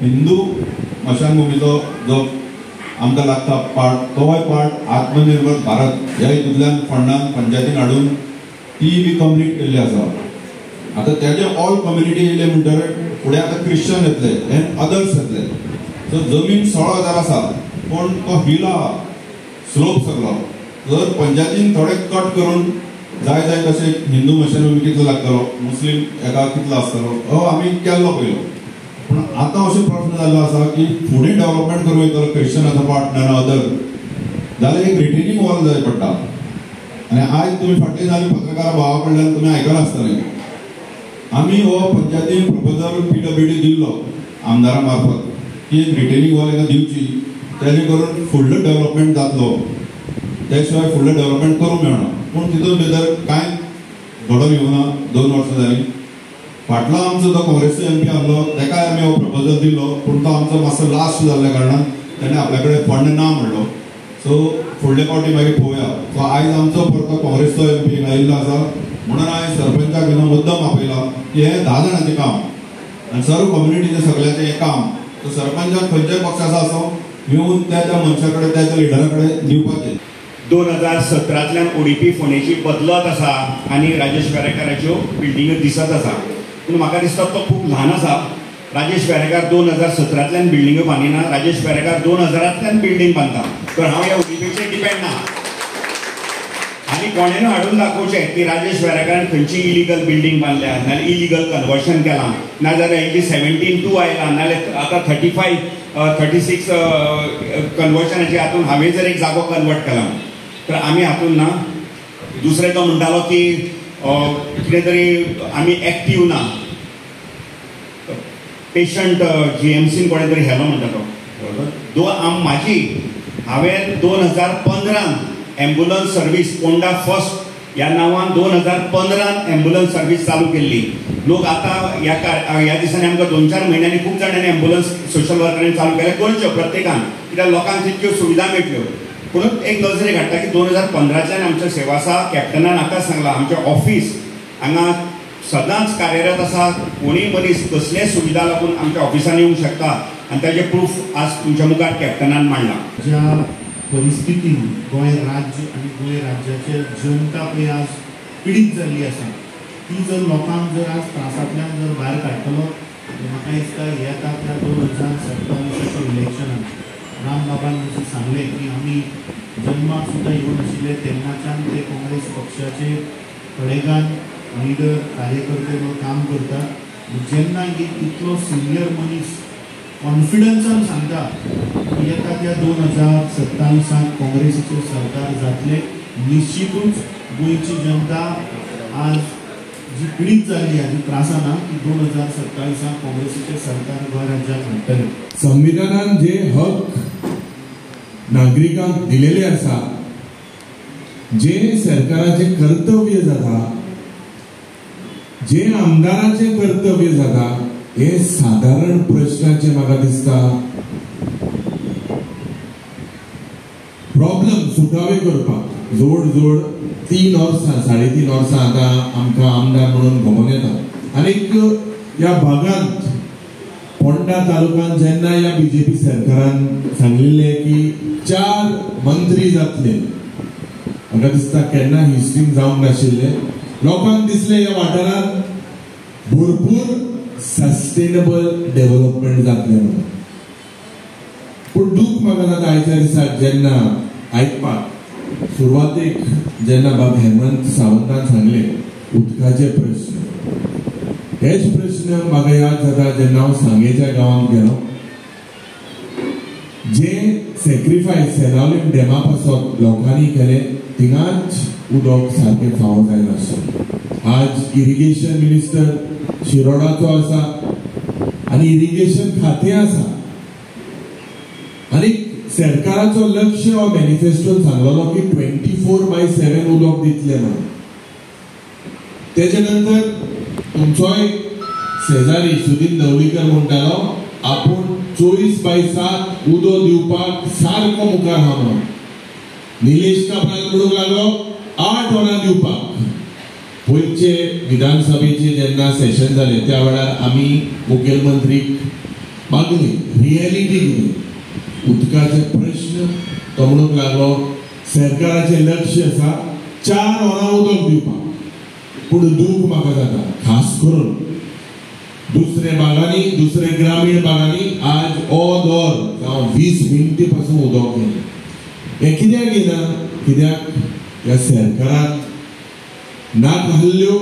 हिंदू स्मशानभूमीचो जो आमकां लागता पार्ट, तोय पार्ट आत्मनिर्भर भारत ह्या हितूंतल्यान फंडान पंचायतीन हाडून ती बी कंप्लीट केल्ली आसा. आतां तेजे ऑल कम्युनिटी येयले म्हणटकीर फुडें आतां क्रिश्चन येतले एन्ड अदर्स येतले. सो जमीन 16,000 आसा, पूण तो हिल आहा, स्लोप सगलो. जर पंचायतीन थोडे कट करून जाय जाय तशें हिंदू स्मशानभूमी कितलो लागतलो, मुस्लीम एका कितलो आसतलो, हो आमी केल्लो पयलो. पूण आतां अशें प्रश्न जाल्लो आसा की फुडें डेवलपमेंट करूं वयतलो क्रिश्चनाचो पार्ट ना अदर जाल्यार एक रिटेनिंग वॉल जाय पडटा. आनी आयज तुमी फाटले जाली पत्रकारा भावा कडल्यान तुमी आयकलां आसतलें, आमी हो पंचायतीन प्रपोजल PWD दिल्लो आमदारा मार्फत की एक रिटेनिंग वॉल हांगा दिवची, तेणे करून फुडलो डेवलपमेंट जातलो, त्या शिवाय फुडलो डेवलपमेंट करूंक मेळना. पूण तितून भितर कांय घडोवन येवना, 2 वर्सां जालीं. फाटलो आमचो जो काँग्रेसचो MP आहलो तेकाय आमी हो प्रपोजल दिल्लो, पूण तो आमचो मातसो लास्ट जाल्ल्या कारणान तेणें आपल्या कडेन फंड ना म्हणलो. सो फुडले फावटी मागीर पळोवया. सो आयज आमचो परतो काँग्रेसचो MP हांगा येयल्लो आसा म्हणून हांवें सरपंचाक न्हू मुद्दम आपयला की हें 10 जाणांचें काम आनी सर्व कम्युनिटीचें सगळ्यांचें हें काम. सो सरपंचाक खंयच्याय पक्षाचो आसूं येवन त्या त्या मनशा कडेन त्या त्या लिडरा कडेन दिवपाचें. 2017तल्यान ODP फोंडेची बदलत आसा आनी राजेश वेरेंकाराच्यो बिल्डिंग्यो दिसत आसा, पूण म्हाका दिसता तो खूब ल्हान आसा. राजेश वेरेंकार 2017तल्यान बिल्डिंग्यो बांदिना, राजेश वेरेंकार 2000तल्यान बिल्डींग बांदता. तर हांव ह्या ODPचेर डिपेंड ना. आनी कोणेनू हाडून दाखोवचें की राजेश वेरेंकारान खंयची इलिगल बिल्डींग बांदल्या, नाजाल्यार इलिगल कन्वर्शन केलां, नाजाल्यार हेजी 17(2) आयला, नाजाल्यार आतां 35, 36 कन्वर्शनाचे हातून हांवें जर एक जागो कन्वर्ट केला तर आमी हातून ना. दुसरें तो म्हणटालो की कितें तरी आमी एक्टीव ना, पेशंट GMCन कोणें तरी हेलो म्हणटा तो. म्हाजी हांवें 2015 एम्बुलन्स सर्वीस पोंडा फर्स्ट ह्या नांवान 2015 एम्बुलन्स सर्वीस चालू केल्ली. लोक आतां ह्या दिसांनी आमकां 2-4 म्हयन्यांनी खूब जाणांनी एम्बुलन्स सोशल वर्करांनी चालू केल्या, करच्यो प्रत्येकान, कित्याक लोकांक तितक्यो सुविधा मेळटल्यो. पूण एक नजरेक हाडटा की 2015तल्यान आमच्या सेवासा कॅप्टनान आतां सांगलां, आमचें ऑफीस हांगा सदांच कार्यरत आसा, कोणीय मनीस कसलेय सुविधा लागून आमच्या ऑफिसान येवंक शकता आनी ताजें प्रूफ आज तुमच्या मुखार कॅप्टनान मांडलां. ज्या परिस्थितीन गोंय राज्य आनी गोंय राज्याचे जनता पळय आज पिडीत जाल्ली आसा, ती जर लोकांक जर आज त्रासांतल्यान जर भायर काडटलो, म्हाका दिसता येता त्या 2027 इलेक्शनान रामबाबान जशें सांगलें की आमी जन्माक सुद्दां येवन आशिल्ले तेन्नाच्यान ते काँग्रेस पक्षाचे कडेगान लिडर कार्यकर्ते म्हणून काम करता. जेन्ना एक इतलो सिनियर मनीस कॉन्फिडन्सान सांगता की येता त्या 2027 काँग्रेसीचें सरकार जातलें, निश्चितूच गोंयची जनता आज जी पिडीत जाल्ली आनी त्रासाना ती 2027 काँग्रेसीचें सरकार गोंय राज्यात हाडटलें. संविधानान जे हक नागरिकांक दिलेले आसा, जे सरकाराचें कर्तव्य जाता, जे आमदाराचें कर्तव्य जाता, हे सादारण प्रश्नाचे म्हाका दिसता प्रॉब्लम सुटावे करपाक जोड जोड 3 वर्सां 3.5 वर्सां आतां आमकां आमदार म्हणून घुमोन येता. आनीक ह्या भागांत पोंडा तालुक्यांत जेन्ना ह्या BJP सरकारान सांगिल्लें की 4 मंत्री जातले, म्हाका दिसता केन्ना हिस्ट्रीन जावंक नाशिल्लें. लोकांक दिसलें ह्या वाठारांत भरपूर सस्टेनेबल डेव्हलपमेंट जातलें म्हणून. पूण दूख म्हाका जाता आयच्या दिसाक जेन्ना आयकपाक सुरवातेक जेन्ना बाब हेमंत सावंतान सांगलें उदकाचे प्रश्न, हेच प्रश्न म्हाका याद जाता जेन्ना हांव सांगेच्या गांवांत गेलो, जे सॅक्रिफायस सेनावलीम डॅमा पासत लोकांनी केले थिंगाच उदक सारकें फावो जायनाशिल्लें. आज इरिगेशन मिनिस्टर शिरोडाचो आसा आनी इरिगेशन खातें आसा आनी सरकाराचो लक्ष हो मॅनिफेस्टोन सांगलेलो की 24/7 उदक दितले म्हणून. तेजे नंतर तुमचोय शेजारी सुदीन नवलीकर म्हणटालो आपूण 24/7 उदक दिवपाक सारको मुखार आहा म्हणून. निलेश काब्राल म्हणूंक लागलो 8 वरां दिवपाक. पयचे विधानसभेचे जेन्ना सेशन जालें त्या वेळार आमी मुखेलमंत्रीक मागली रियलिटी कितें उदकाचे प्रश्न तो म्हणूंक लागलो सरकाराचें लक्ष आसा 4 वरां उदक दिवपाक. पूण दूख म्हाका जाता खास करून दुसरे भागांनी दुसरे ग्रामीण भागांनी आज अर्द जावं 20 मिनटी पासून उदक येना. हें कित्याक येना? कित्याक ह्या सरकारान नाक हल्ल्यो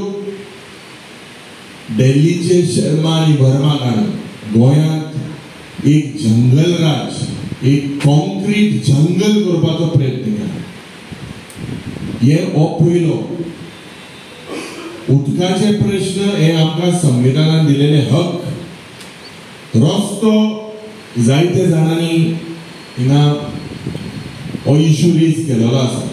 दिल्लीचे शर्मा आनी वर्मा काडून गोंयांत एक जंगल राज एक कॉन्क्रीट जंगल करपाचो प्रयत्न केला. हे हो पयलो उदकाचे प्रश्न हे आमकां संविधानान दिलेले हक. रस्तो जायते जाणांनी हिंगा हो इशू रेज केलेलो आसा.